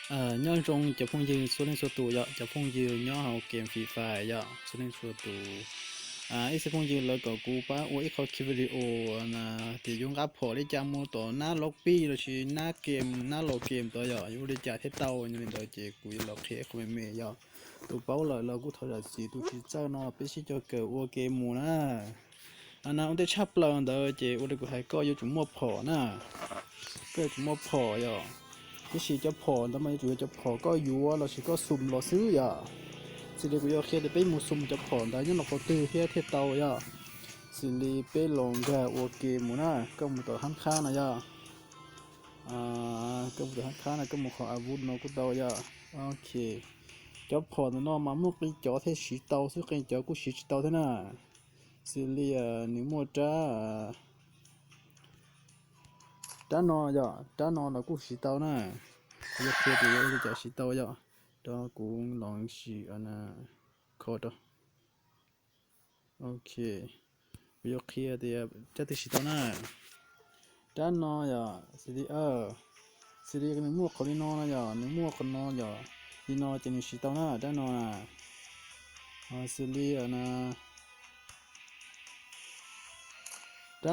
Nyob zoo cov phooj ywg txhua leej txhua tus yom, cov phooj ywg nyob hauv game Free Fire yom, txhua leej txhua tus. Ib txhia phooj ywg lawv kom kuv pab ua ib qho video tias yuav nqa phom li cas mus tom nab lobby los sis nab game, nab los game tod yom, yuav ua li cas thiaj tau. Yog li ntawd ces kuv yuav los qhia ib qho me me yom. Tus paub lawm los kuj thov zam txim, tus tsis txawj no peb sib cog kawm ua ke mus na. Ua ntej tshaj plaws ntawd ces ua li kuv hais, koj yuav tsum muaj phom na. Koj yuav tsum muaj phom yom. Tiam sis cov phom ntawd mas yuav tsum yog cov phom koj yuav los sis koj xum los xwb yom. Xws li kuv yuav qhia tias peb mus xum cov phom ntawd nyob rau qhov twg thiab thiaj tau yom. Xws li peb los nkag ua ke mus na, koj mus tom hab qhab no yom. Koj mus tom hab qhab no, koj mus qhov a vub no kuj tau yom. Ok, cov phom ntawm no mas muaj qee cov thiaj siv tau xwb, qee cov kuj siv tsis tau thiab na. Xws li nws muaj rab, rab no yom, rab no los kuj siv tau na. Kuv yuav qhia tias yuav ua li cas siv tau yom. Rau kuv los sim kho rau. Ok, kuv yuav qhia tias rab twg siv tau na. Rab no yom, xws li, xws li nws muaj qhov li no no yom, nws muaj qhov no yom, li no ces nws siv tau na, rab no na. Xws li rab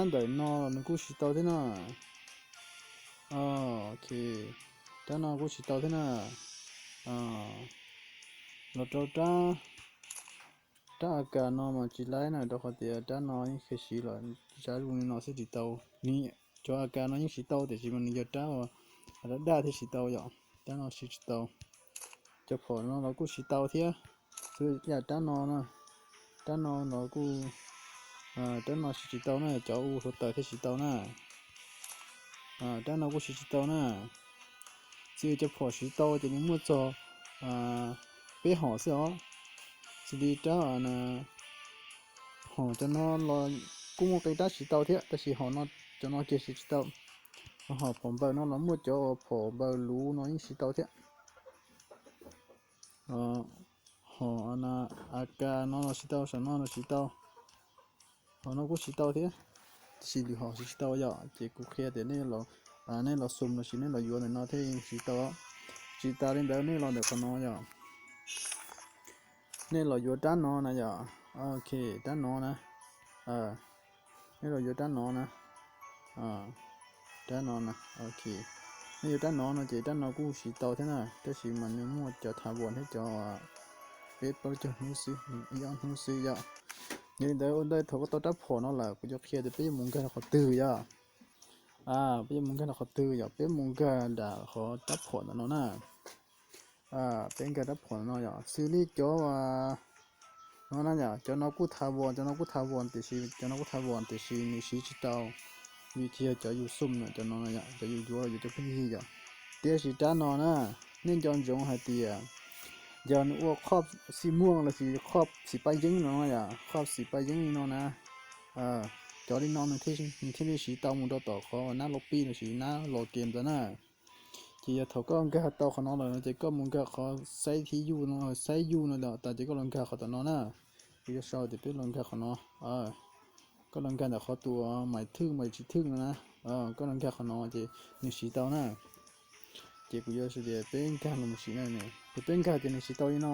ntawm no los nws kuj siv tau thiab na. Ok, rab no kuj siv tau thiab na. Los rau rab, rab A K no mas tsis laib na, rau qhov tias rab no yeej qhia siv los rab zoo li no xwb tsis tau. Nws, cov A K no yeej siv tau tiam sis mas nws yog rab, rab daj thiaj siv tau yom, rab no siv tsis tau. Cov phom no los kuj siv tau thiab, xws li rab no, rab no los kuj, rab no siv tsis tau na, cov u hluav taws thiaj siv tau na. Rab no kuj siv tsis tau na. Xws li cov phom siv tau ces nws muaj txog peb hom xwb os. Xws li rab hom cov no los kuj muaj qee rab siv tau thiab, tab sis hom no, cov no kiag siv tsis tau. Hom phom npaws no los muaj cov phom npaws luv no yeej siv tau thiab. Hom A K no los siv tau, saum no los siv tau. Hom no kuj siv tau thiab, tiam sis lwm hom siv tsis tau yom. Ces kuv qhia tias nej los xum los sis nej los yuav ntawm no thiaj siv tau. Tsis tas li ntawd nej los ntawm qhov no yom. Nej los yuav rab no na yom. Ok, rab no na. Nej los yuav rab no na. Rab no na, ok. Nej yuav rab no no ces rab no kuj siv tau thiab na, tab sis mas nws muaj cov thav voos thiab cov, peb plaub caug hnub xwb, ib ob hnub xwb yom. Yog li ntawd ua ntej thaum koj tau rab phom no lawm kuv yuav qhia tias peb yuav mus nkag rau qhov twg yom. Peb yuav mus nkag rau qhov twg yom, peb mus nkag nram qhov rab phom ntawm no na. Peb nkag rab phom no yom, xws li cov no na yom, cov no kuj thav voos, cov no kuj thav voos tiam sis, cov no kuj thav voos tiam sis nws siv tsis tau, vim tsis yog cov yus xum na, cov no yom, cov yus yuav los yuav cov pheej yig yom. Tiam sis rab no na, nej nco ntsoov hais tias yog nws ua khob xij muaj los sis khob xim paj yeeb no yom, khob xim paj yeeb li no na, cov li no nws thiaj li siv tau mus rau tom qhov nab lobby los sis nab los game ntawd na. Ces yog thaum koj nkag tau qhov no lawm no ces koj mus nkag qhov xaib thib yuj no, xaib yuj no tas ces koj los nkag qhov tom no na. Kuv yuav sau tias peb los nkag qhov no. Koj los nkag ntawm qhov tus mais thwj mais tsis thwj no na. Koj los nkag qhov no ces nws siv tau na. Ces kuv yuav sau tias peb nkag los mus sim na, ces peb nkag ces nws siv tau li no.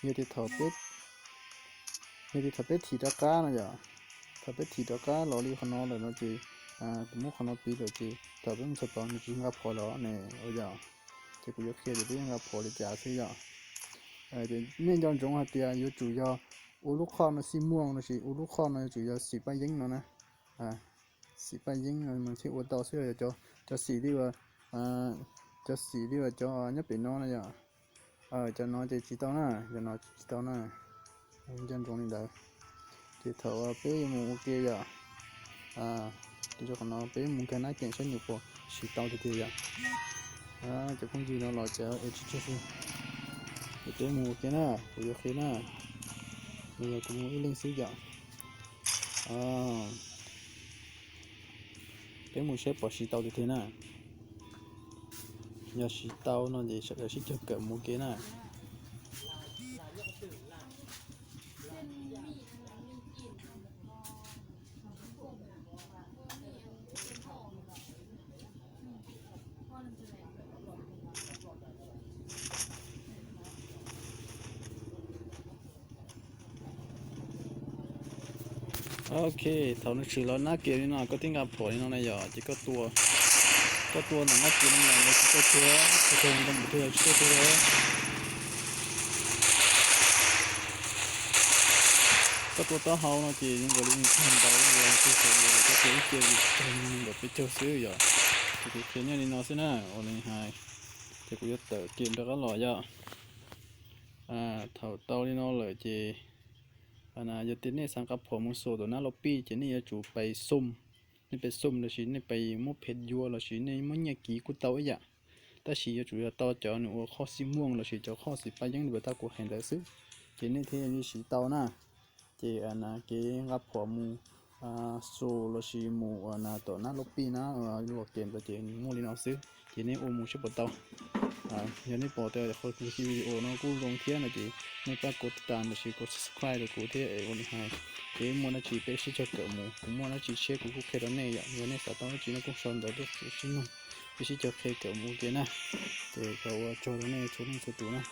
Yog tias thaum peb, yog tias thaum peb thim rov qab no yom, thaum peb thim rov qab los li qhov no lawm no ces, kuv muab qhov no piv lawm ces thaum peb mus txog tod nws tsis nqa phom lawm ne, ua yom. Ces kuv yuav qhia tias peb yuav nqa phom li cas xwb yom. Nej nco ntsoov hais tias yuav tsum yog ua lub khob no xij muaj no sis ua lub khob no yuav tsum yog xim paj yeeb no na. Xim paj yeeb no mas thiaj ua tau xwb, cov xim li uas, cov xim li uas cov nyob pem no na yom. Cov no ces tsis tau na, cov no tsis tau na. Nco ntsoov li ntawd. Ces thaum peb yuav mus ua ke yom, rau qhov no peb mus nkag nab ceem saib nws puas siv tau tiag tiag yom. Cov phooj ywg no los tsev es tsis tseg xwb. Ces peb mus ua ke na, kuv yuav qhia na. Nws yog kuv mus ib leeg xwb yom. Peb mus saib puas siv tau tiag tiag na. Yog siv tau no ces sawv daws sib cog kawm mus ua ke na. Ok, thaum nws tshwm los nab kiag li no koj twb nqa phom li no na yom, ces koj tua, koj tua ntawm nab kiag li no los tsis tuaj tuag, tua ntawm npum twg los tsis tuaj tuag. Koj tua taub hau no ces zoo nkaus li nws tsis ntau li, koj tua ib ce li tsis tau li nkaus peb caug xwb yom. Ces kuv qhia nej li no xwb na, ua li hais, ces kuv yuav tawm kem rov qab los yom. Thaum tau li no lawm ces yog tias nej xav nqa phom mus xus tom nab loj pij ces nej yuav tsum pais xum, nej pais xum lossis nej pais muab phem yuav lossis nej muab nyiaj kiv kuj tau ib yam. Tab sis yuav tsum yog tau cov nws ua qhov xib muaj lossis cov qhov xim paj yeeb li uas tau kuv hais ntawd xwb, ces nej thiaj li siv tau na. Ces kev nqa phom mus xus lossis mus tom nab loj pij na, los kem ntawd ces nws muaj li no xwb, ces nej ua mus seb puas tau. Yog nej pom tias qhov video no kuj zoo thiab no ces nej pab kuv tiv tam lossis kuv subscribe rau kuv thiab es ua li hais, ces muaj dab tsi peb sib cog kawm mus, kuv muaj dab tsi tshiab kuv kuj qhia rau nej yom. Yog nej xav tau dab tsi no kuj sau ntawv tuaj sib nug, peb sib cog qhia kawm mus ua ke na. Ces thov ua tsaug rau nej txhua leej txhua tus na.